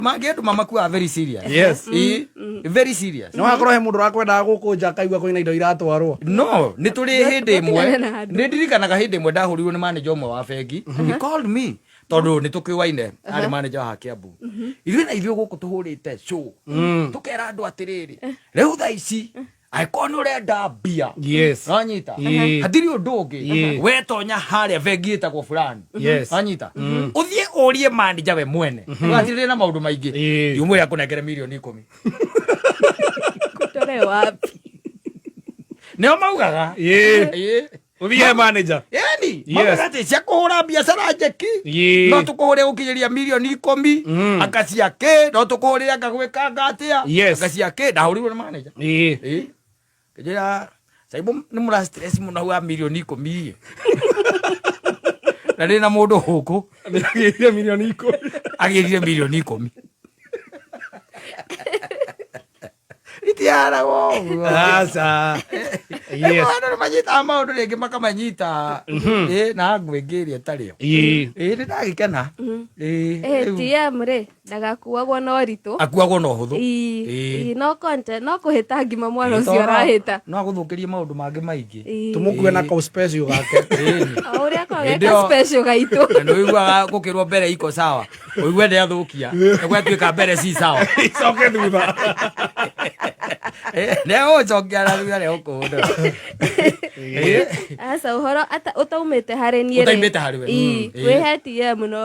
Mangĩ andũ mamakuaga very serious. Yes. Ĩ, very serious. Nĩ wakorwo he mũndũ ũrakwendaga gũkũ nja akaigua kwĩna indo iratwarwo. No nĩ tũrĩ hĩndĩ ĩmwe. Gũtinane na andũ. Nĩ ndirikanaga hĩndĩ ĩmwe ndahũrirwo nĩ manager ũmwe wa bengi. He called me tondũ nĩ tũkĩwaine, arĩ manager wa Kiambu. Ithuĩ na ithuĩ gũkũ tũhũrĩte show, tũkera andũ atĩrĩrĩ, rĩu thaa ici angĩkorwo nĩ ũrenda mbia, wanyita, hatirĩ ũndũ ũngĩ, wetonya harĩa bengi ĩtagwo fulani, wanyita, ũthiĩ ũrie manager we mwene, ũgatirĩrĩ na maũndũ maingĩ, ũmwĩre akũnengere mirioni 10. Kutore wapi? Nĩo maugaga. Ũthiĩ manager. Yani, maugaga atĩ cia kũhũra biacara njeki, no tũkũhũre gũkinyĩria mirioni 10, anga cia kĩ, no tũkũhũrĩre anga gwĩkanga atĩa, anga cia kĩ. Ndahũrirwo nĩ manager. Ĩĩ. Kĩnjĩra caibu nĩ mũra stress mũno hau wa mirioni 10 na ndĩ na mũndũ gũkũ. Nĩagĩire mirioni 10. Agĩrire mirioni 10. Itiaragwo ũguo. Aca. Yes. Andũ nĩ manyitaga maũndũ rĩngĩ makamanyita, ĩ, na ngũ ĩngĩ ĩrĩa ĩtarĩ yo. Ĩ, nĩ ndagĩkena. Ĩ, rĩu ATM rĩ, ndagakuagwo na ũritũ. Akuagwo na ũhũthũ. Ii, no content, no kũhĩta ngima mwana ũcio arahĩta. No agũthũkĩrie maũndũ mangĩ maingĩ. Tũmũkue na kau special gake. O ũrĩa Hĩndĩ kogeka special gaitũ. Na nĩ ũiguaga gũkĩrwo mbere iko sawa, ũigue nĩ athũkia nĩ gwatuĩka mbere ci sawa. Icoke thutha. Nĩ ũcokia na thutha nĩ ũkũhũndũra. Aca, ũhoro ũtaumĩte harĩ niĩ rĩ. Ũtaumĩte harĩ we. Ii, wĩ ATM no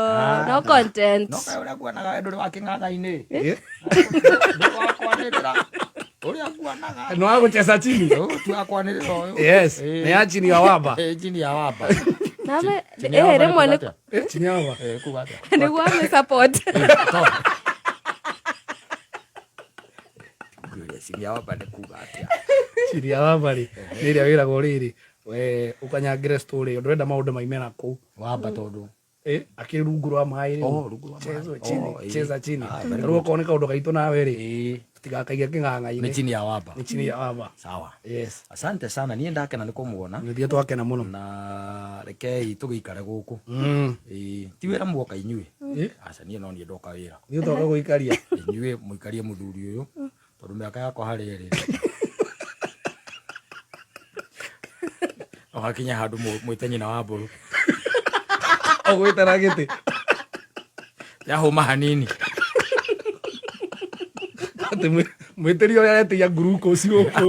no content. No kaĩ ũrĩa nguonaga ndũrĩ wa kĩng'ang'a-inĩ. Ndũrĩ wa kwanĩrĩra ũrĩa nguonaga. Nĩ wa gũcheza chini. Ũyũ ti wa kwanĩrĩra ũyũ. Yes. Nĩ ya chini ya wamba. Ĩ, chini ya wamba. Nawe Chini ya wamba nĩ rĩmwe kuga nĩ atĩa? Chini ya wamba. Kuga atĩa? Nĩguo amĩ support. Ngwĩre chini ya wamba nĩ kuga atĩa? Chini ya wamba rĩ, nĩ ĩrĩa wĩragwo rĩrĩ, we ũkanyangĩre story ĩyo, ndũrenda maũndũ maime na kũu. Wamba tondũ Akĩrĩ rungu rwa maĩ rĩu. Oh, rungu rwa maĩ. Cheza chini, cheza chini. Ah, very Rĩu okorwo nĩ kaũndũ gaitũ nawe rĩ, tũtigakaige kĩng'ang'a-inĩ. Nĩ chini ya wamba. Nĩ chini ya wamba. Sawa. Yes. Asante sana, niĩ ndakena nĩ kũmuona. Nĩthiĩ twakena mũno. Na rekei tũgĩikare gũkũ. Ĩ, ti wĩra muoka inyuĩ. Aca, niĩ no niĩ ndoka wĩra. Ithuĩ twoka gũikaria. Inyuĩ mũikarie mũthuri ũyũ tondũ mĩaka yakwa harĩ ĩrĩ no hakinye handũ mwĩte nyina wa mbũrũ. Ũgwĩte na gĩtĩ. Yahũma hanini. Atĩ mwĩtĩri ũrĩa aretĩia glucose gũkũ.